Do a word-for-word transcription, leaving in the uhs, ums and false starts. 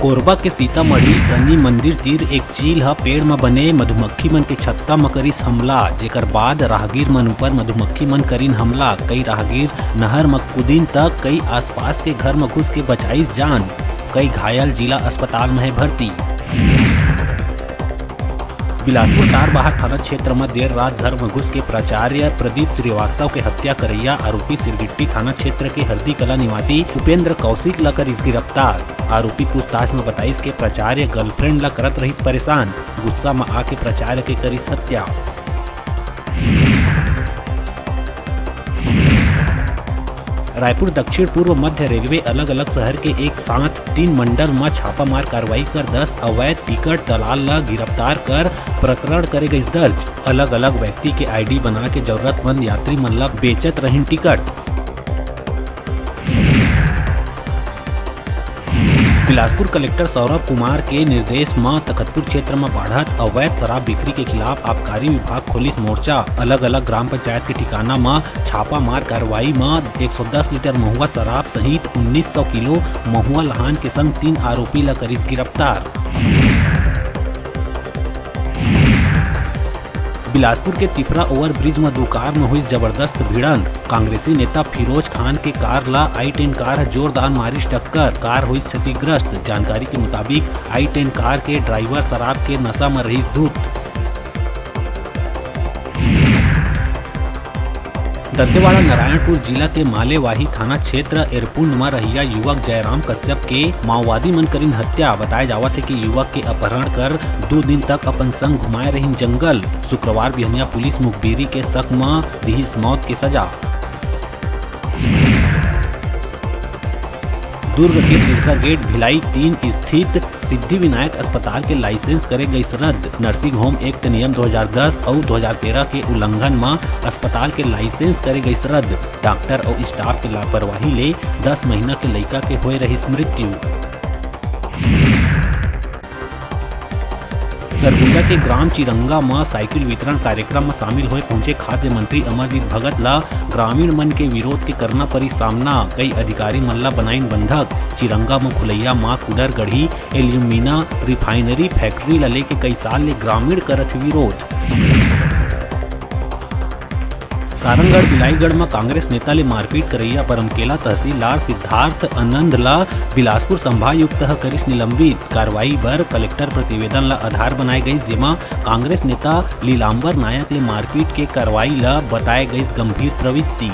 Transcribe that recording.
कोरबा के सीतामढ़ी शनि मंदिर तीर एक चील ह पेड़ म बने मधुमक्खी मन के छत्ता म करिस हमला, जेकर बाद राहगीर मन ऊपर मधुमक्खी मन करिन हमला। कई राहगीर नहर म कूदिन त कई आसपास के घर म घुस के बचाइस जान। कई घायल जिला अस्पताल म हे भर्ती। बिलासपुर तारबहार थाना क्षेत्र म देर रात घर म घुस के प्राचार्य प्रदीप श्रीवास्तव के हत्या करइया आरोपी सिरगिट्टी थाना क्षेत्र के हरदी कला निवासी उपेंद्र कौशिक ल करिस गिरफ्तार। आरोपी पूछताछ म बताइस के प्राचार्य गर्लफ्रेंड ल करत रहिस परेशान, गुस्सा म आके प्राचार्य के करिस हत्या। रायपुर दक्षिण पूर्व मध्य रेलवे अलग-अलग शहर के एक साथ तीन मंडल म छापामार कार्रवाई कर दस अवैध टिकट दलाल ल गिरफ्तार कर प्रकरण करे गइस दर्ज। अलग-अलग व्यक्ति के आईडी बना के जरूरतमंद यात्री मन ल बेचत रहिन टिकट। बिलासपुर कलेक्टर सौरभ कुमार के निर्देश म तखतपुर क्षेत्र म बाढ़त अवैध शराब बिक्री के खिलाफ आबकारी विभाग खोलिस मोर्चा। अलग-अलग ग्राम पंचायत के ठिकाना म छापा मार कार्रवाई म एक सौ दस लीटर महुआ शराब सहित उन्नीस सौ किलो महुआ लहान के संग तीन आरोपी ल करिस गिरफ्तार। बिलासपुर के तिफरा ओवरब्रिज म दू कार म होइस जबरदस्त भिड़ंत। कांग्रेसी नेता फिरोज खान के कार ल आई टेन कार ह जोरदार मारिस टक्कर, कार होइस क्षतिग्रस्त। जानकारी के मुताबिक, आई टेन कार के ड्राइवर शराब के नशा म रहिस धुत। दंतेवाड़ा नारायणपुर जिला के मालेवाही थाना क्षेत्र एरपुंड म रहइया युवक जयराम कश्यप के माओवादी मन करिन हत्या। बताय जावत हे कि युवक के अपहरण कर दू दिन तक अपन संग घुमाए रहिन जंगल। शुक्रवार बिहनिया पुलिस मुखबिरी के शक म दिहिस मौत के सजा। दुर्ग के सिरसा गेट भिलाई तीन स्थित सिद्धि विनायक अस्पताल के लाइसेंस करे गइस रद्द। नर्सिंग होम एक्ट नियम दो हज़ार दस अउ दो हज़ार तेरह के उल्लंघन म अस्पताल के लाइसेंस करे गइस रद्द। डॉक्टर अउ स्टाफ के लापरवाही ले दस महीना के लइका के होए रहिस मृत्यु। सरगुजा के ग्राम चिरंगा म साइकिल वितरण कार्यक्रम म शामिल होए पहुंचे खाद्य मंत्री अमरजीत भगत ल ग्रामीण मन के विरोध के करना परी सामना। कई अधिकारी मन ल बनाइन बंधक। चिरंगा म खुलैया मां कुदर गढ़ी एल्यूमिना रिफाइनरी फैक्ट्री ल लेके कई साल ले ग्रामीण करत हे विरोध। सारंगढ़ बिलाईगढ़ म कांग्रेस नेता ले मारपीट करइया बरमकेला तहसीलदार सिद्धार्थ आनंद ल बिलासपुर संभागायुक्त ह करिस निलंबित। कार्रवाई बर कलेक्टर प्रतिवेदन ल आधार बनाए गइस, जेमा कांग्रेस नेता लीलांबर नायक ले मारपीट के कार्रवाई ल बताए गइस गंभीर प्रवृत्ति।